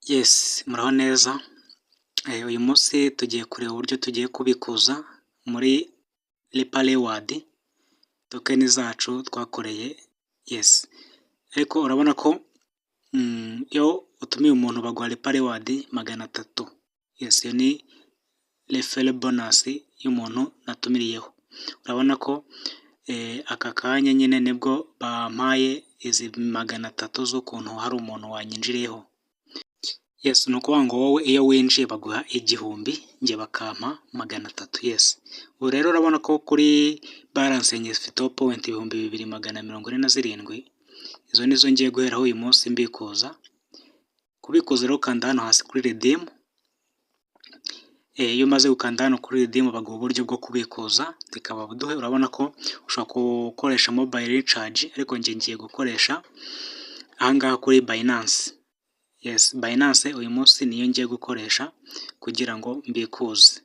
Yes, muraho neza. Uyu munsi tugiye kureba uburyo tugiye kubikuza muri Lepa Reward token zacu twakoreye. Yes, ariko urabona ko iyo utumiye umuntu baguha Lepa Reward 300. Yes, iyo ni referral bonus y'umuntu natumiriyeho. Urabona ko aka kanya nyine nibwo bampaye izi 300 z'ukuntu hari umuntu wanyinjiriyeho. Yes, ni ukuvuga ngo wowe iyo winjiye baguha 1000, njye bakampa 300. Yes, ubu rero urabona ko kuri balance yanjye ifiteho point 2147. Izo nizo ngiye guheraho uyu munsi mbikuza. Kubikuza rero, ukanda hano hasi kuri redeem. Iyo umaze gukanda hano kuri redeem, baguha uburyo bwo kubikuza bikaba buduhe. Urabona ko ushobora gukoresha mobile recharge, ariko njye ngiye gukoresha ahangaha kuri Binance. Yes, Binance uyu munsi niyo ngiye gukoresha kugira ngo mbikuze.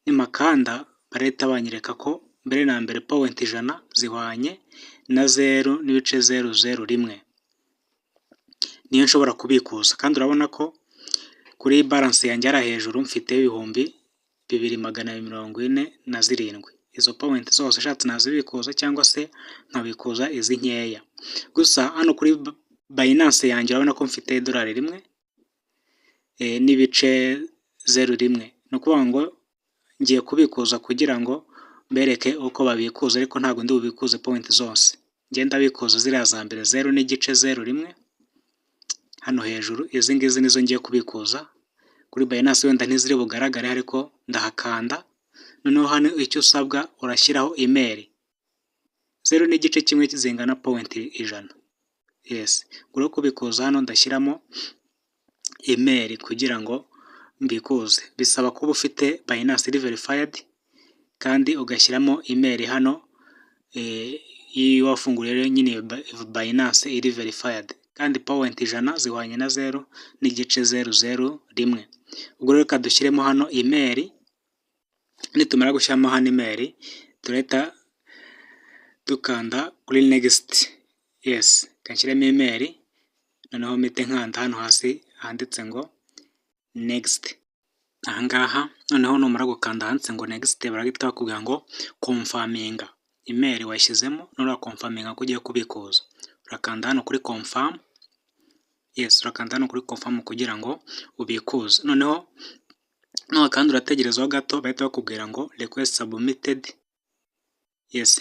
Nimakanda, barahita banyereka ko mbere na mbere point 100 zihwanye na 0.001, niyo nshobora kubikuza. Kandi urabona ko kuri balance yanjye hariya hejuru mfite 2247. Izo point zose ushatse nazibikuza cyangwa se nkabikuza izi nkeya. Gusa hano kuri Binance yanjye urabona ko mfite idolari 1.01. Ni ukuvuga ngo ngiye kubikuza kugira ngo mbereke uko babikuza, ariko ntabwo ndi bubikuze point zose. Njye ndabikuza ziriya za mbere, 0.01 hano hejuru. Izi ngizi nizo ngiye kubikuza. Kuri Binance wenda ntiziri bugaragare, ariko ndahakanda. Noneho hano icyo usabwa, urashyiraho email. 0.1 zingana point 100. Yes, ubwo rero kubikuza hano ndashyiramo email kugira ngo mbikuze. Bisaba kuba ufite Binance iri verified kandi ugashyiramo email hano iyo wafunguriye nyine Binance iri verified. Kandi point 100 zihwanye na 0.001. Ubwo rero reka dushyiremo hano email. Nitumara gushyiramo hano email, turahita dukanda kuri next. Yes, reka nshyiremo email, noneho mpite nkanda hano hasi handitse ngo next. Aha ngaha noneho numara gukanda handitse ngo next, barahita bakubwira ngo confirminga email washyizemo, noneho uraconfirminga ko ugiye kubikuza. Urakanda hano kuri confirm. Yes, urakanda hano kuri confirm kugira ngo ubikuze. Noneho kandi urategerezaho gato, bahita bakubwira ngo request submitted. Yes,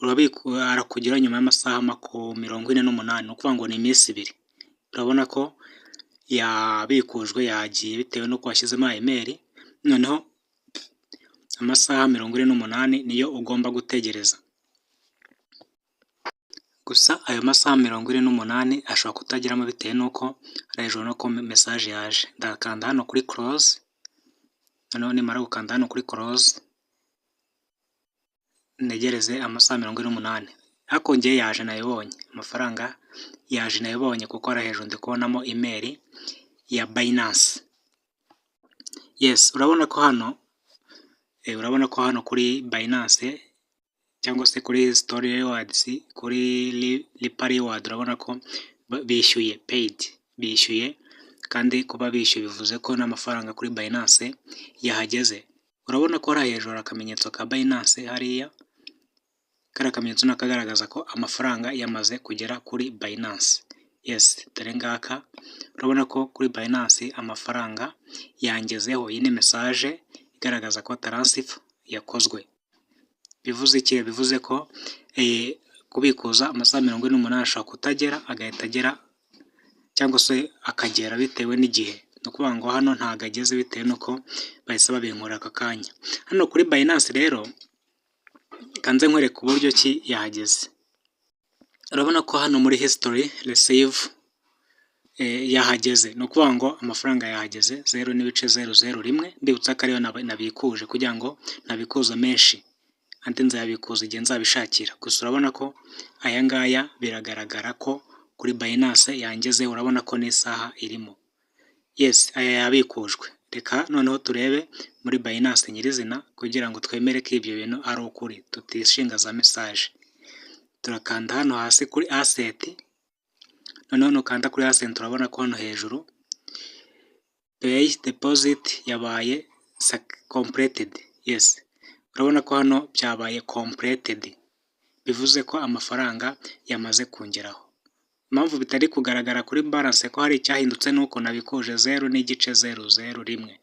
arakugeraho nyuma y'amasaha 48, ni ukuvuga ngo ni iminsi 2. Urabona ko yabikujwe, yagiye bitewe n'uko washyizemo email. Noneho amasaha 48 niyo ugomba gutegereza. Gusa ayo masaha 48 ashobora kutageramo bitewe n'uko hariya hejuru urabona ko message yaje. Ndakanda hano kuri close. Noneho nimara gukanda hano kuri close, ntegereze amasaha 48. Ariko njye yaje nayibonye, amafaranga yaje nayibonye, kuko hariya hejuru ndi kubonamo email ya Binance. Yes, urabona ko hano kuri Binance cyangwa se kuri story rewards, kuri Lepa Reward, urabona ko bishyuye, paid, bishyuye. Kandi kuba bishyuye bivuze ko n'amafaranga kuri Binance yahageze. Urabona ko hariya hejuru hari akamenyetso ka Binance hariya. Kariya kamenyetso ni akagaragaza ko amafaranga yamaze kugera kuri Binance. Yes, dore ngaka, urabona ko kuri Binance amafaranga yangezeho. Iyi ni message igaragaza ko transfer yakozwe. Bivuze iki? Bivuze ko kubikuza amasaha 48 ashobora kutagera, agahita agera cyangwa se akagera bitewe n'igihe. Ni ukuvuga ngo hano ntabwo ageze bitewe n'uko bahise babinkorera aka kanya. Hano kuri Binance rero, reka nze nkwereke uburyo ki yahageze. Urabona ko hano muri history receive yahageze, ni ukuvuga ngo amafaranga yahageze, 0.001. Mbibutsa ko ariyo nabikuje kugira ngo ntabikuza menshi, andi nzayabikuza igihe nzabishakira. Gusa urabona ko aya ngaya biragaragara ko kuri Binance yangezeho, urabona ko n'isaha irimo. Yes, aya yabikujwe. Reka noneho turebe muri Binance nyirizina kugira ngo twemere ko ibyo bintu ari ukuri, tutishinga za message. Turakanda hano hasi kuri asset. Noneho nukanda kuri asset, urabona ko hano hejuru Pay deposit yabaye completed. Yes, urabona ko hano byabaye completed, bivuze ko amafaranga yamaze kungeraho. Impamvu bitari kugaragara kuri balance ko hari icyahindutse, ni uko nabikuje 0.001.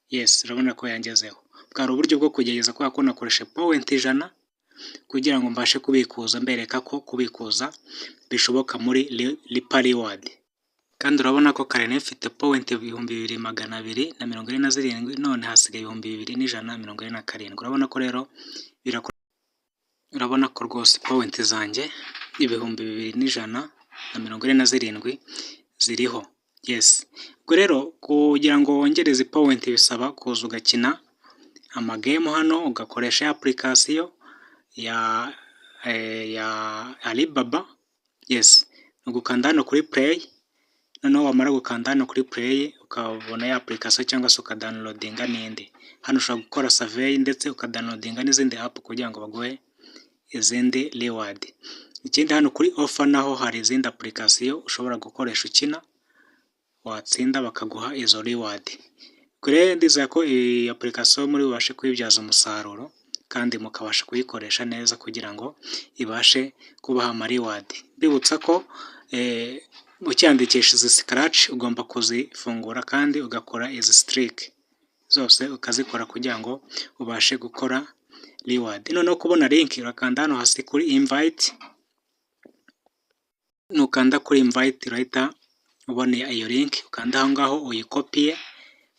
Yes, urabona ko yangezeho. Bwari uburyo bwo kugerageza, kubera ko nakoresha point 100 kugira ngo mbashe kubikuza, mbereka ko kubikuza bishoboka muri Leap Reward. Kandi urabona ko kare nari mfite point 2247, none hasigaye 2147. Urabona ko rero, urabona ko rwose point zanjye 2147 ziriho. Yes, ubwo rero kugira ngo wongere izi point bisaba kuza ugakina ama game hano, ugakoresha application ya Alibaba. Yes, ni ugukanda hano kuri play, noneho wamara gukanda hano kuri play ukabona ya application, cyangwa se ukadownloadinga n'indi. Hano ushobora gukora survey ndetse ukadownloadinga n'izindi app kugira ngo baguhe izindi reward. Ikindi, hano kuri offer naho hari izindi application ushobora gukoresha ukina, watsinda bakaguha izo reward. Ubwo rero ndizera ko iyi application muri bubashe kuyibyaza umusaruro kandi mukabasha kuyikoresha neza kugira ngo ibashe kubaha ama reward. Mbibutsa ko ukiyandikisha izi scratch ugomba kuzifungura kandi ugakora izi streak zose, ukazikora kugira ngo ubashe gukora reward. Noneho kubona link, urakanda hano hasi kuri invite. Nukanda kuri invite urahita ubona iyo link, ukanda aho ngaho uyikopiye,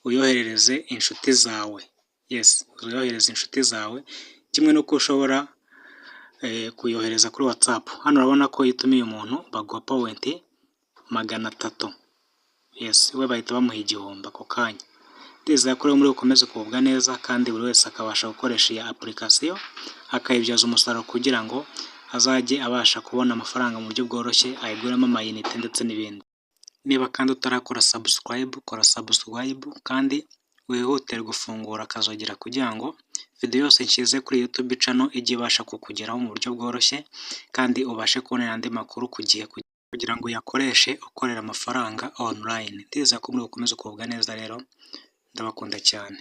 uyoherereze inshuti zawe. Yes, uyohereze inshuti zawe, kimwe n'uko ushobora kuyohereza kuri WhatsApp. Hano urabona ko iyo utumiye umuntu baguha point 300. Yes, we bahita bamuha 1000 ako kanya. Ndizera ko rero muri bukomeze kugubwa neza, kandi buri wese akabasha gukoresha iyi application akayibyaza umusaruro kugira ngo azajye abasha kubona amafaranga mu buryo bworoshye, ayiguremo amayinite ndetse n'ibindi. Niba kandi utarakora subscribe, kora subscribe kandi wihutire gufungura akazogera kugira ngo video yose nshyize kuri YouTube channel ijye ibasha kukugeraho mu buryo bworoshye, kandi ubashe kubonera andi makuru ku gihe kugira ngo uyakoreshe ukorera amafaranga online. Ndizera ko muri bukomeze kugubwa neza rero, ndabakunda cyane.